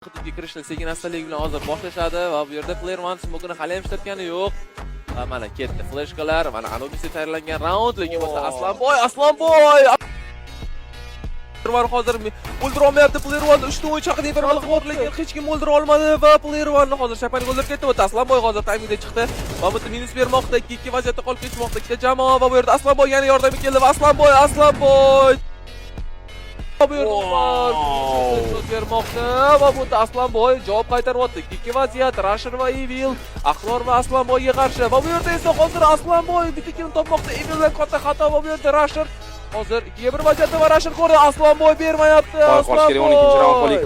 Hududga kirishni sekin astalik bilan hozir boshlashadi va bu yerda Player One smokini hali ham ishlatgani yo'q. Va mana ketdi fleshkalar, mana Anubisga tayyorlangan raund, lekin bo'lsa Aslanboy, Aslanboy! Player One hozir o'ldira olmayapti. Player One 3 ta o'yinchi haqida yetarli bor, lekin hech kim o'ldira olmadi va Player One hozir shapanik o'ldirib ketdi. Va Aslanboy hozir taymingda chiqdi va bu yerda minus bermoqda. 2-2 vaziyatda qolib ketmoqda ikkita jamoa va bu yerda Aslanboy yana yordamga keldi va Aslanboy, Aslanboy bu yerda Umar bermoqda va bu yerda Aslanboy javob qaytaryapti. 2 vaziyat, Rasher va Evil, Ahror va Aslanboyga qarshi. Va bu yerda esa hozir Aslanboy bitta killni topmoqda. Evildan katta xato va bu yerda Rasher hozir 2 ga 1 vaziyatda va Rasher ko'rdi. Aslanboy bermayapti. Qo'y qolish kerak 12 raund Aslanboy. qo'lga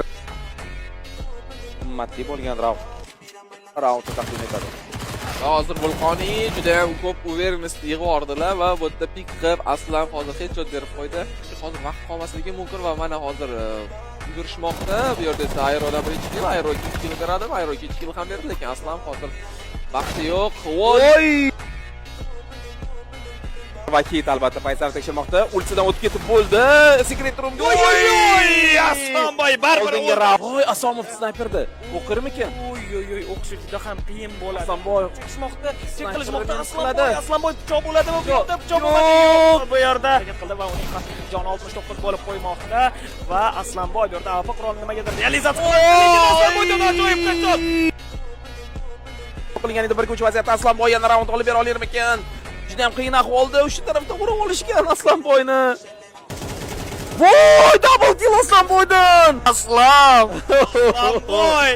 qimmatli bo'lgan raundni taqdim etadi. Va hozir Vulqoniy juda ham ko'p уверенность yig'ib yubordilar va bu yerda пик qilib Aslan hozir headshot berib qo'ydi. Hozir vaqt qolmasligi mumkin va mana hozir yugurishmoqda. Bu yerda esa Aerodan birinchi kill, Aero ikkinchi kill beradimi? Aero ikkinchi kill ham berdi, lekin Aslan hozir vaqti yo'q. Voy! Oy! Vakit albatta paysalni tekshirmoqda. Ultidan o'tib ketib bo'ldi. Secret roomga. Oy, Aslanboy baribir Oldingi raund. Voy, Asomov snayperda. O'qirmikan? Oy, oy, oy, o'qishi juda ham qiyin bo'ladi. Aslanboy Chekishmoqda, chek Snayperda qilishmoqda. minus Aslanboy, qiladi. Aslanboy pichoq bo'ladimi bu yerda? Pichoq Yo'q. bo'lmadi. Yo'q, bu yerda. Harakat qildi va uning ham joni 69 bo'lib qo'ymoqda va Aslanboy bu yerda AWP qurolini nimagadir realizatsiya qildi. Lekin Aslanboydan ajoyib headshot. Qilingan edi 1 ga 3 vaziyatda. Aslanboy yana raund olib bera olarmikan? Juda ham qiyin ahvolda, o'sha tarafda urib olishgan Aslanboyni. Voy, double kill Aslanboydan. Aslan. Aslanboy.